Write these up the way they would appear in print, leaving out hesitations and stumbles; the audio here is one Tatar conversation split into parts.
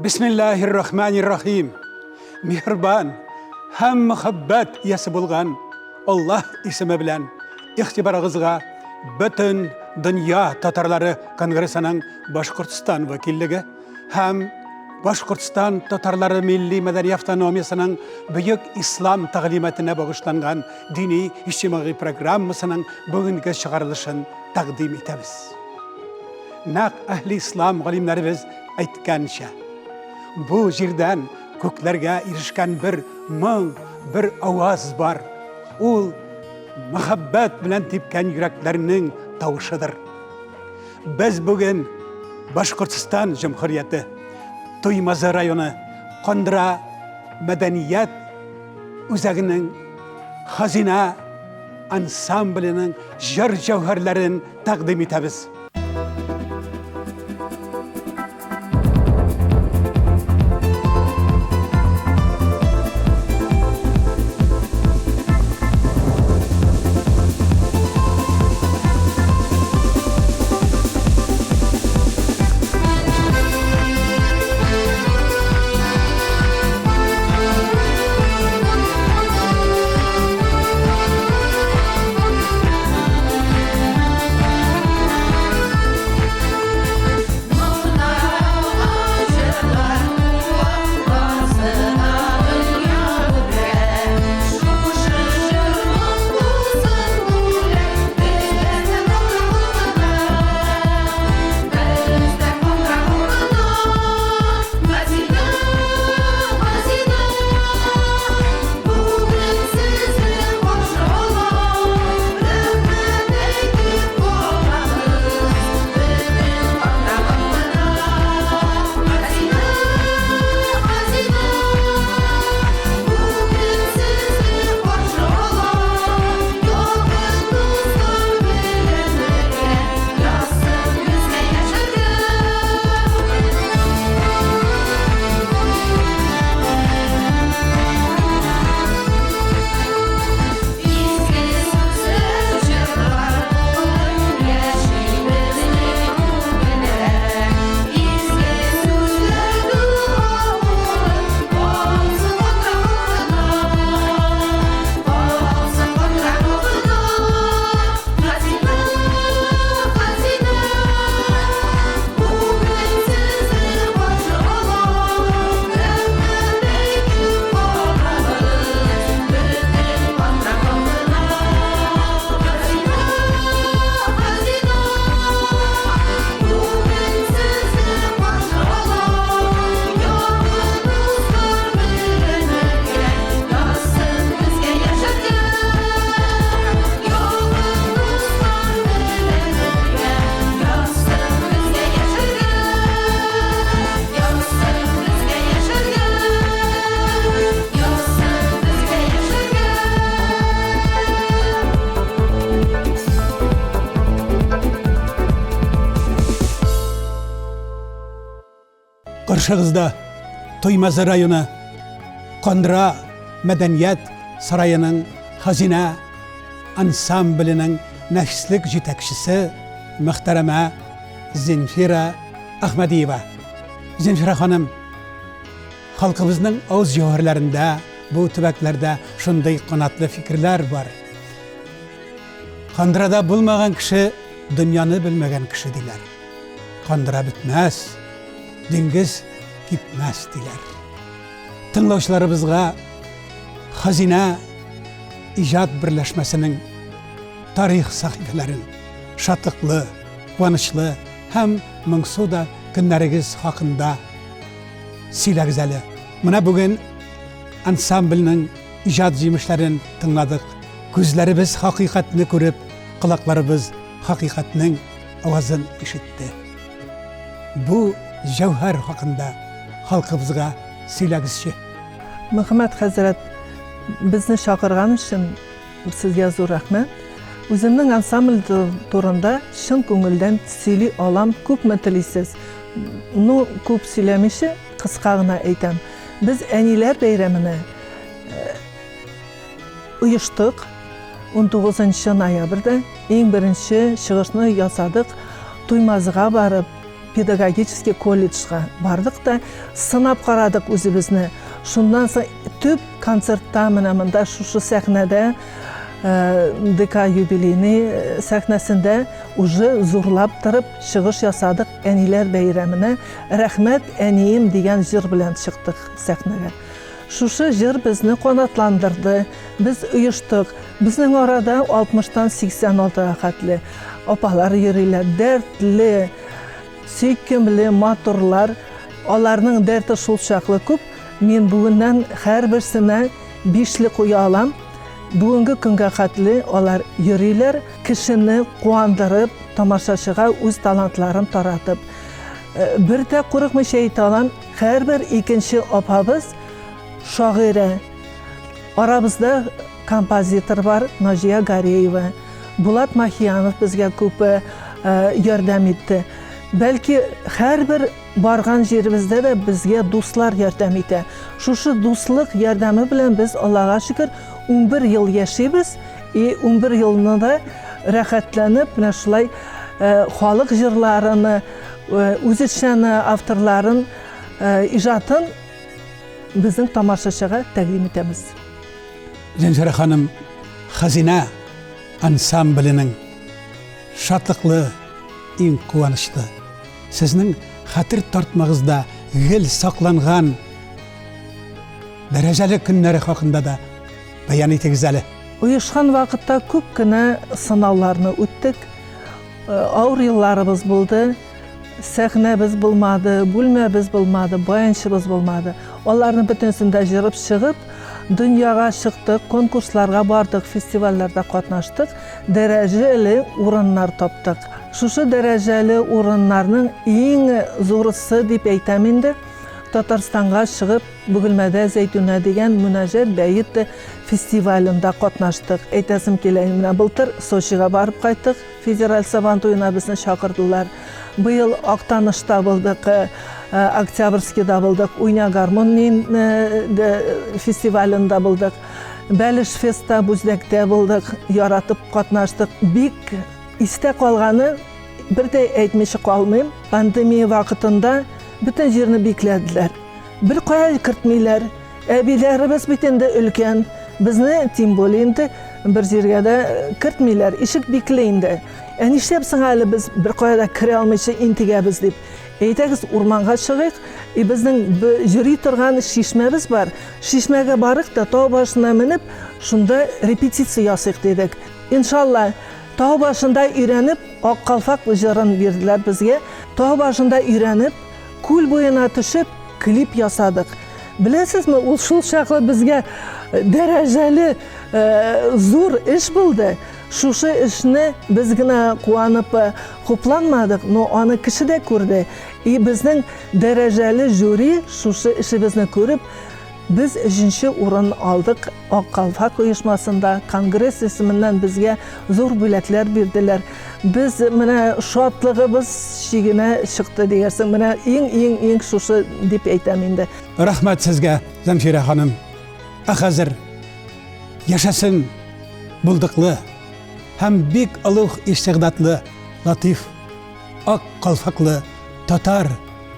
Бисмиллаһир рахманир рахим. Миһербан һәм мөхәббәт иясе булган Аллаһ исеме белән игътибарыгызга бөтен дөнья татарлары конгрессының Башкортстан вәкиллеге һәм Башкортстан татарлары милли мәдәни автономиясенең бөек ислам тәгълиматына багышланган дини иҗтимагый программасының бүгенге чыгарылышын тәкъдим итәбез. Нәкъ әһли ислам галимнәребез әйткәнчә, бу җирдән күкләргә ирешкән бер моң, бер аваз бар. Ул мәхәббәт белән типкән йөрәкләрнең тавышыдыр. Без бүген Башкортстан Җөмһүрияте Туймазы районы Кандра мәдәният үзәгенең Хазина ансамбленең җыр җәүһәрләрен тәкъдим итәбез. Каршыгызда Туймазы районы Кандра мәдәният сараеның Хазинә ансамбленең нәфислек җитәкчесе мөхтәрәмә Зинфира Әхмәдиева. Зинфира ханым, халкыбызның авыз җәүһәрләрендә бу төбәкләрдә шундый канатлы фикерләр бар. Кандрада булмаган кеше дөньяны белмәгән кеше диләр. Кандыра бетмәс, диңгез кипмәс диләр. Тыңлаучыларыбызга Хазинә иҗат берләшмәсенең тарих сәхифәләрен, шатлыклы, куанычлы һәм моңсу да көннәрегез хакында сөйләгез әле. Менә бүген ансамбльнең иҗат җимешләрен тыңладык. Күзләребез хакыйкатьне күреп, колакларыбыз хакыйкатьнең авазын ишетте. Бу җәүһәр хакында халкыбызга сөйләгезче. Мөхәммәт хәзрәт, безне чакырган өчен сезгә зур рәхмәт. Үземнең ансамбль турында чын күңелдән сөйли алам, күпме телисез. Ну, күп сөйләмичә, кыска гына әйтәм. Без әниләр бәйрәменә Оештык. 19 ноябрьдә иң беренче чыгышны ясадык. Туймазыга барып, педагогический колледжга бардык та сынап карадык үзебезне. Шуннан соң төп концертта менә монда шушы сәхнәдә ДК юбилейный сәхнәсендә уже зурлап торып чыгыш ясадык әниләр бәйрәменә. Рәхмәт әнием дигән җыр белән чыктык сәхнәгә. Шушы җыр безне канатландырды, без оештык. Безнең арада 60-тан 86-га хәтле апалар йөриләр, дәртле, сөйкемле, матурлар. Аларның дәрте шул чаклы күп, мин бүгеннән һәрберсенә бишле куя алам. Бүгенге көнгә хәтле алар йөриләр, кешене куандырып, тамашачыга үз талантларын таратып. Бер дә курыкмыйча әйтә алам, һәрбер икенче апабыз шагыйрә. Арабызда композитор бар, Наҗия Гареева. Булат Махиянов безгә күп ярдәм итте. Бәлки һәрбер барган җиребездә дә безгә дуслар ярдәм итә. Шушы дуслык ярдәме белән без, Аллага шөкер, 11 ел яшибез. И 11 елны да рәхәтләнеп, менә шулай халык җырларыны, үзешчән авторларын иҗатын безнең тамашачыга тәкъдим итәбез. Зәнҗәрә ханым, Хәзинә ансамбленең шатлыклы, иң куанычлы, сезнең хәтер тартмагызда гел сакланган дәрәҗәле көннәре хакында да бәян итегез әле. Оешкан вакытта күп кенә сынауларны үттек. Авыр елларыбыз булды. Сәхнәбез булмады, бүлмәбез булмады, баянчыбыз булмады. Аларның бөтенесен дә җырып чыгып, дөньяга чыктык, конкурсларга бардык, фестивальләрдә катнаштык, дәрәҗәле урыннар таптык. Шушы дәрәҗәле урыннарның иң зурысы дип әйтәм инде, Татарстанга чыгып, Бөгелмәдә Зәйтүнә дигән мөнәҗәт бәет фестивалендә катнаштык. Әйтәсем килә, менә былтыр Сочига барып кайттык, федераль Сабан туена безне чакырдылар. Быел Актанышта булдык, Октябрьскийда булдык, Уйна гармун фестивалендә булдык. Бәлеш фестта Бүздәктә булдык, яратып катнаштык. Бик истә калганы, бер дә әйтмичә калмыйм, пандемия вакытында бөтен җирне бикләделәр. Бер кая кертмиләр. Әбиләребез бит инде өлкән. Безне, тем более инде, бер җиргә дә кертмиләр. Ишек бикле инде. Ә нишләп соң әле без бер кая да керә алмыйча интегәбез дип. Әйдәгез урманга чыгыйк. И безнең йөри торган чишмәбез бар. Чишмәгә барыйк та тау башына менеп, шунда репетиция ясыйк дидек. Иншалла, тау башында өйрәнеп, Ак калфак җырын бирделәр безгә. Тау башында өйрәнеп, Күл буена төшеп, клип ясадык. Беләсезме, ул шул чаклы безгә дәрәҗәле зур эш булды. Шушы эшне без генә куанып хупланмадык, но аны кеше дә күрде. И безнең дәрәҗәле жюри шушы эшебезне күреп, Без өченче урын алдык Ак калфак оешмасында, конгресс исеменнән безгә зур бүләкләр бирделәр. Без менә шатлыгыбыз чигенә чыкты диярсең. Менә иң-иң-иң шушы дип әйтәм инде. Рәхмәт сезгә, Зәмфирә ханым. Ә хәзер яшәсен булдыклы һәм бик олуг истигъдатлы, латыйф, ак калфаклы татар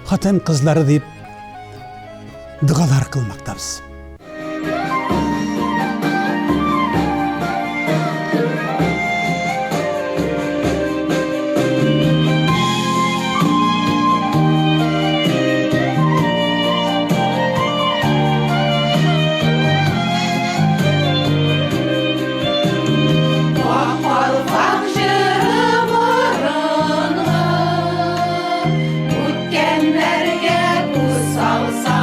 хатын-кызлары дип догалар кылмактабыз. Үткәннәргә күз салсам.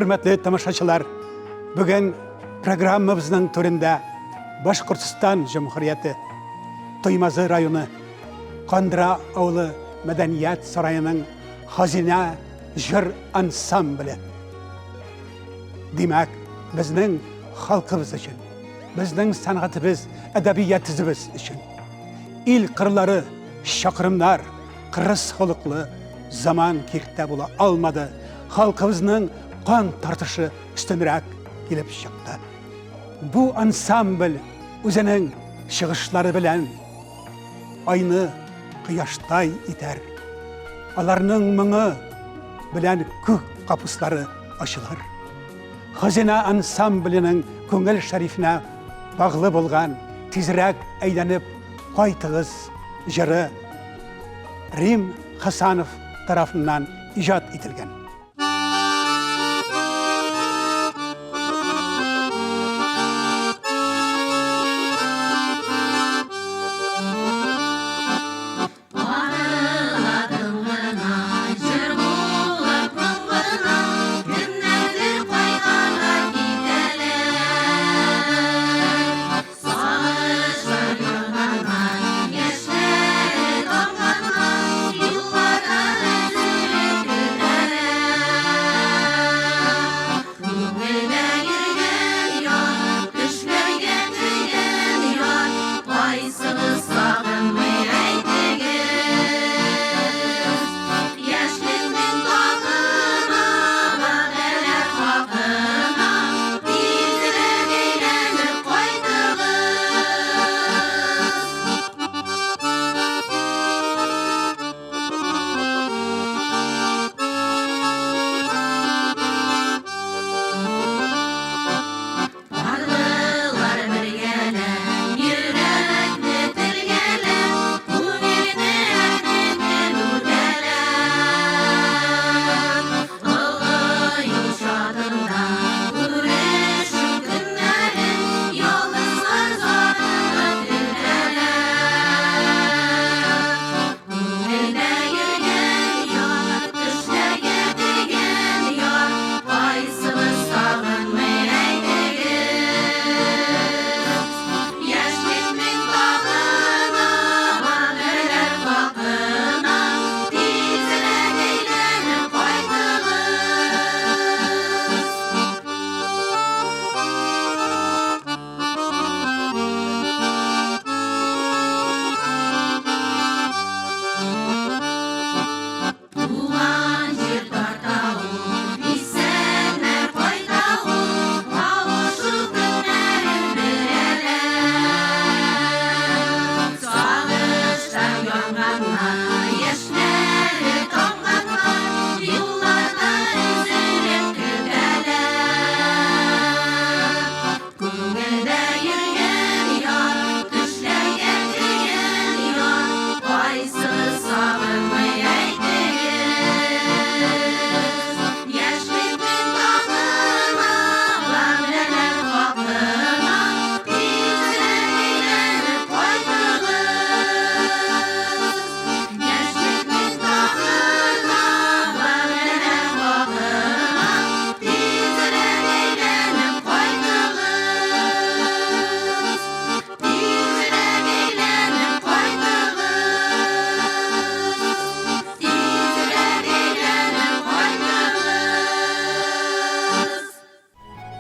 Хөрмәтле тамашачылар, бүген программабызның түрендә Башкортстан Җөмһүрияте Туймазы районы Кандра авылы мәдәният сараеның Хазинә җыр ансамбле. Димәк, безнең халкыбыз өчен, безнең сәнгатебез, әдәбиятыбыз өчен ил кырлары, чакрымнар, кырыс холыклы заман киртә була алмады. Халкыбызның кан тартышы өстенрәк килеп чыкты. Бу ансамбль үзенең чыгышлары белән айны кояштай итәр. Аларның моңы белән күк капуслары ачылыр. Хазина ансамбленең күңел шәрифенә баглы булган Тизрәк әйләнеп кайтыгыз җыры Рим Хасанов тарафыннан иҗат ителгән.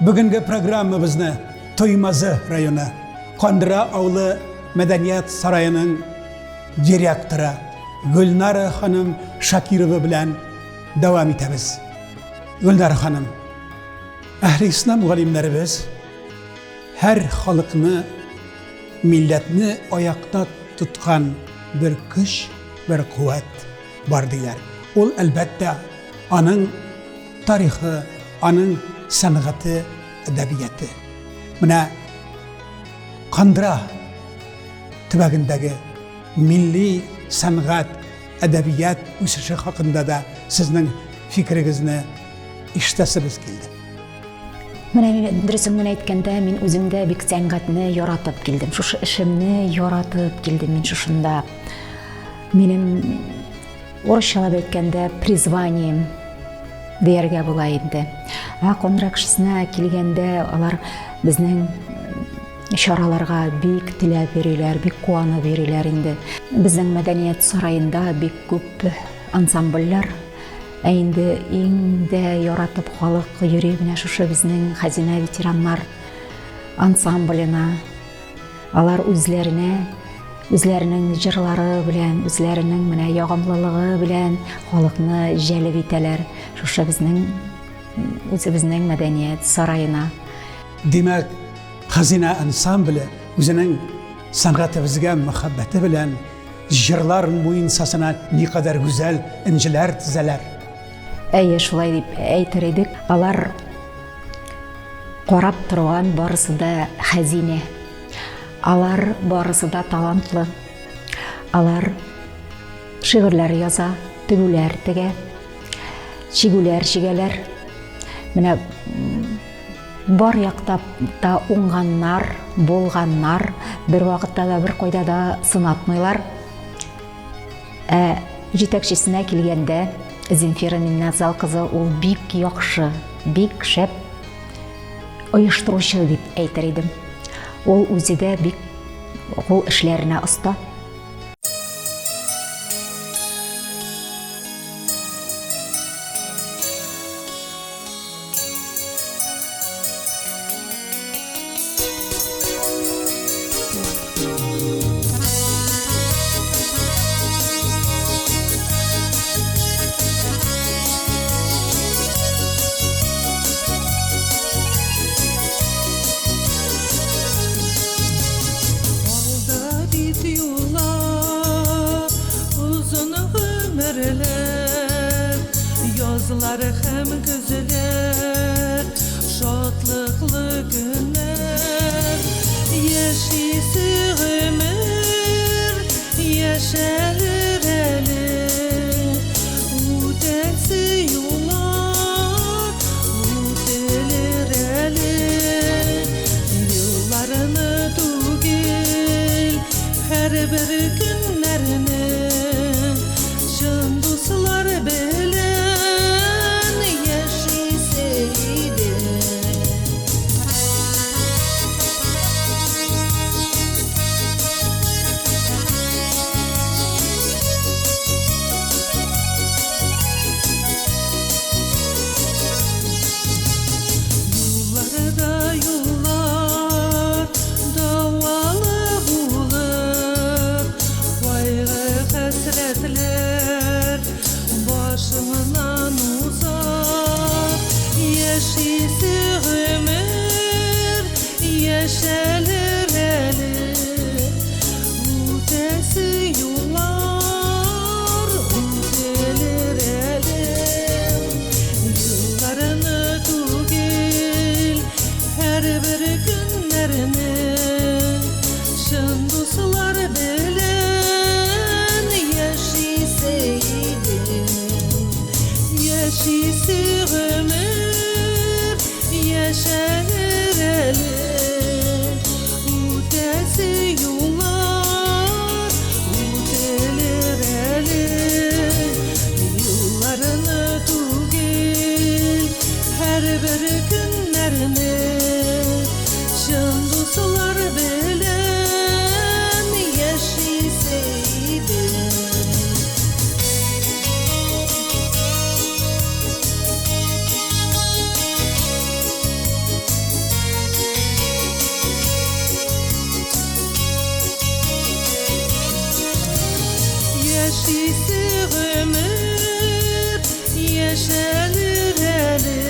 Бүгенге программабызны Туймазы районы Кандыра авылы мәдәният сараеның директоры Гөлнара ханым Шакирова белән дәвам итәбез. Гөлнара ханым, әһле ислам галимнәребез һәр халыкны, милләтне аякта тоткан бер көч, бер куәт бар диләр. Ул, әлбәттә, аның тарихы, аның сәнгате, әдәбияты. Менә Кандра төбәгендәге милли сәнгать, әдәбият үсеше хакында да сезнең фикерегезне ишетәсебез килде. Менә мин дөресен генә әйткәндә, мин үзем дә бик сәнгатьне яратып килдем. Шушы эшемне яратып килдем мин шушында. Минем урысчалап әйткәндә призванием. дияргә була инде. Ә Кондра кешесенә килгәндә, алар безнең чараларга бик теләп йөриләр, бик куанып йөриләр инде. Безнең мәдәният сараенда бик күп ансамбльләр. Ә инде иң дә яратып халык йөри менә шушы безнең Хәзинә ветераннар ансамблена. Алар үзләренә үзләренең җырлары белән, үзләренең менә ягымлылыгы белән халыкны җәлеп итәләр. Шушы безнең үзебезнең мәдәният сараена. Димәк, Хәзинә ансамбле үзенең сәнгатебезгә мәхәббәте белән җырлар муенсасына никадәр гүзәл энҗеләр тезәләр. Әйе, шулай дип әйтер идек. Алар карап торган барысы да хәзинә. Алар барысы да талантлы. Алар шигырьләр яза, тегүләр тегә, чигүләр чигәләр. Менә бар якта да уңганнар, булганнар, бер вакытта да бер кайда да сынатмыйлар. Ә җитәкчесенә килгәндә, Земфира Минназал кызы ул бик яхшы, бик шәп оештыручы дип әйтер идем. Ул үзе дә бик кул эшләренә оста. Алда бит юллар, озын гомерләр, язлар һәм көзләр, шатлыклы көннәр. Яшисе гомер, яшәлер әле, үтәсе юллар, үтелер әле. Елларны түгел, һәрбер көннәрне чын дуслар белән яшисе иде. Юлларда юллар давалы булыр, кайгы-хәсрәтләр башыңнан узар. Яшисе гомер яшәлер әле, үтәсе юллар үтелер әле. Елларны түгел, һәрбер көннәрне чын дуслар белән яшисе иде. Яшисе гомер яшәлер әле, үтәсе юллар үтелер әле. Елларны түгел, һәрбер көннәрне чын дуслар белән яшисе иде. Яшисе гомер яшәлер әле,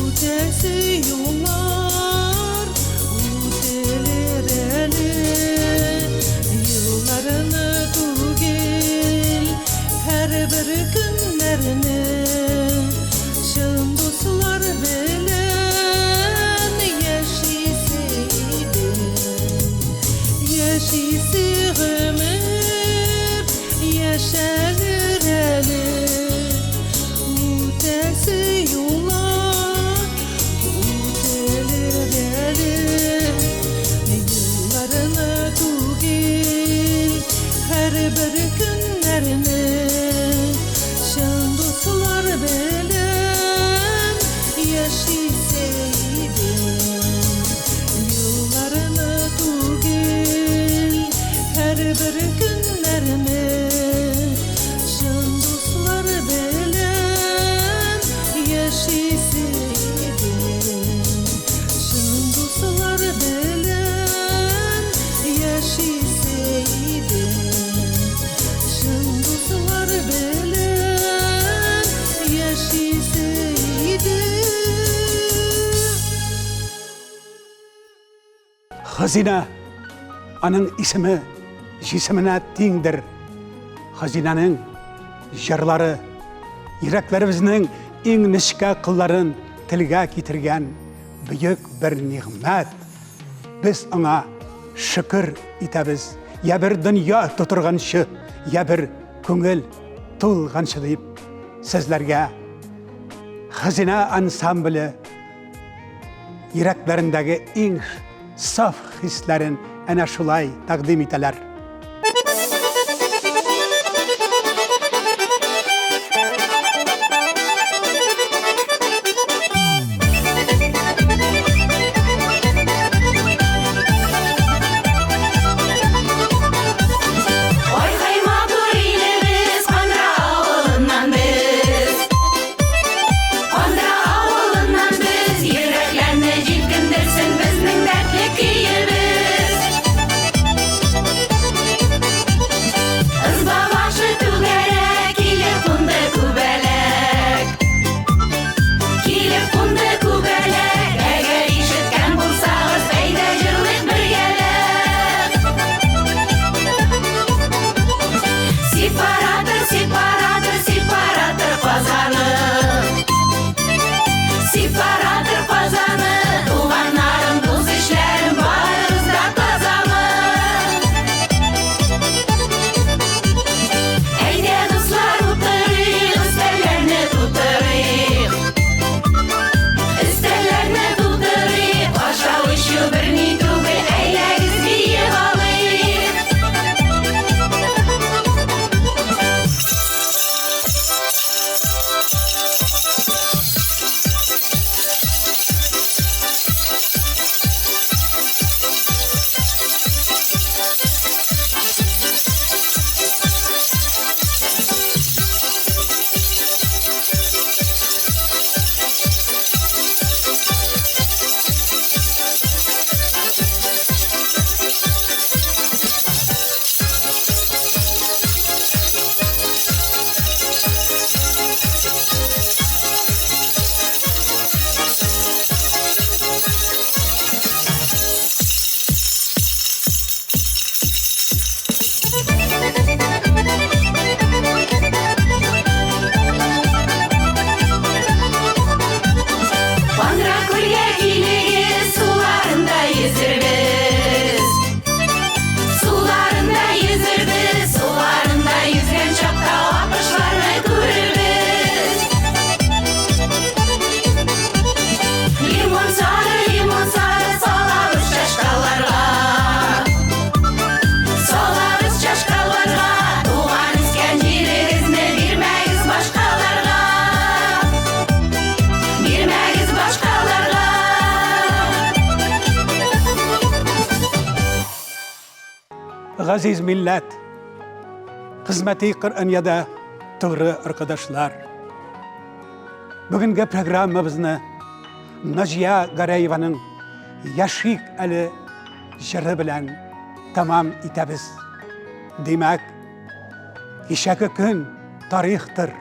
үтәсе юллар үтелер әле. Елларны түгел, һәрбер көннәрне чын дуслар белән яшисе иде. Яшисе гомер яшәлер әле, үтәсе юллар үтелер әле. Елларны түгел, һәрбер көннәрне чын дуслар Хазина аның исеме җисеменә тиңдер. Хазинаның җырлары йөрәкләребезнең иң нечкә кылларын телгә китергән бөек бер нигъмәт. Без аңа шөкер итәбез. Я бер дөнья тотырганчы, я бер күңел тулганчы дип сезләргә Хазина ансамбле йөрәкләрендәге иң саф хисләрен әнә шулай тәкъдим итәләр. Ай-һай матур илебез, Кандра авылыннан без. Кандра авылыннан без, йөрәкләрне җилкендерсен безнең дәртле көебез. Ызба башы түгәрәк, килеп кунды күбәләк. Килеп кунды күбәләк, әгәр ишеткән булсагыз, әйдә җырлыйк бергәләп. Сепаратор, сепаратор, сепаратор казаны. Сепаратор казаны, туганнарым, дус-ишләрем, барыгыз да тазамы? Әйдә, дуслар, утырыйк, өстәлләрне тутырыйк. Өстәлләрне тутырыйк, ашау-эчү берни түгел, әйдәгез биеп алыйк. Кандра күлгә килегез, суларында йөзербез. Суларында йөзербез, суларында йөзгән чакта аккошларны күрербез. Лимон сары, лимон сары салабыз чашкаларга. Салабыз чашкаларга, туган үскән җирегезне бирмәгез башкаларга. Бирмәгез башкаларга. Газиз милләт, хезмәти Коръәниядә тугры аркадашлар. Бүгенге программабызны Наҗия Гәрәеваның Яшик әле җыры белән тәмам итәбез. Димәк, кичәге көн тарихтыр,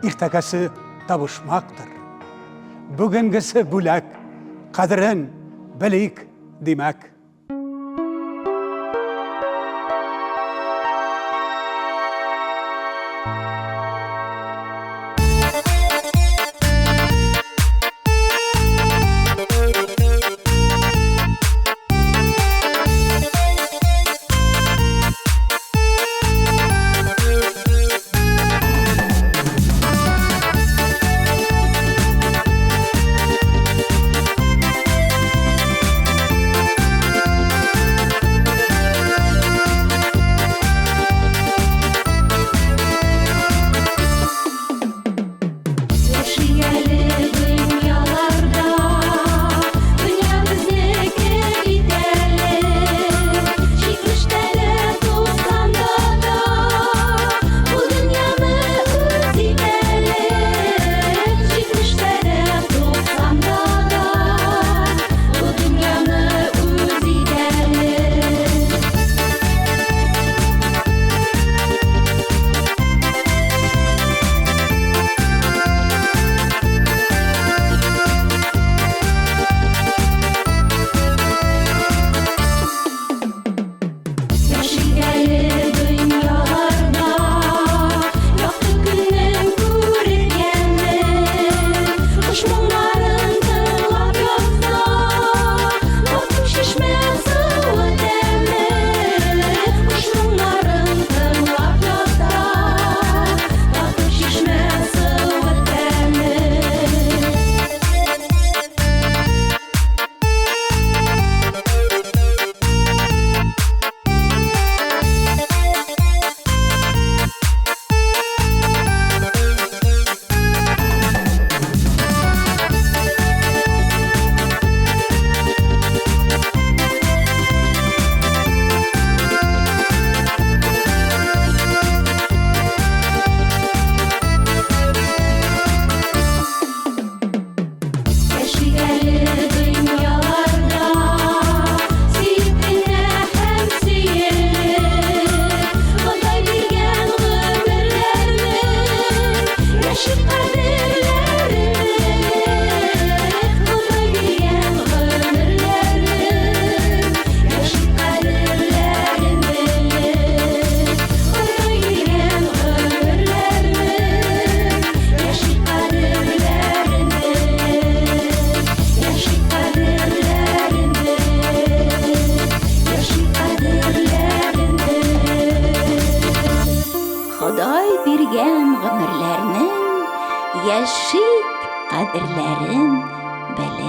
иртәгәсе табышмактыр. Бүгенгесе бүләк, кадерен белик, димәк.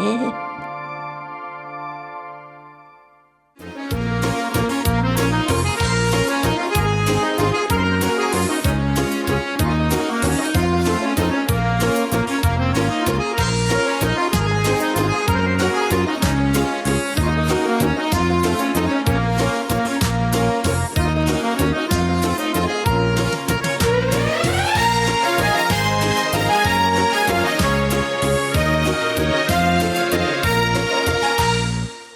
Әйе.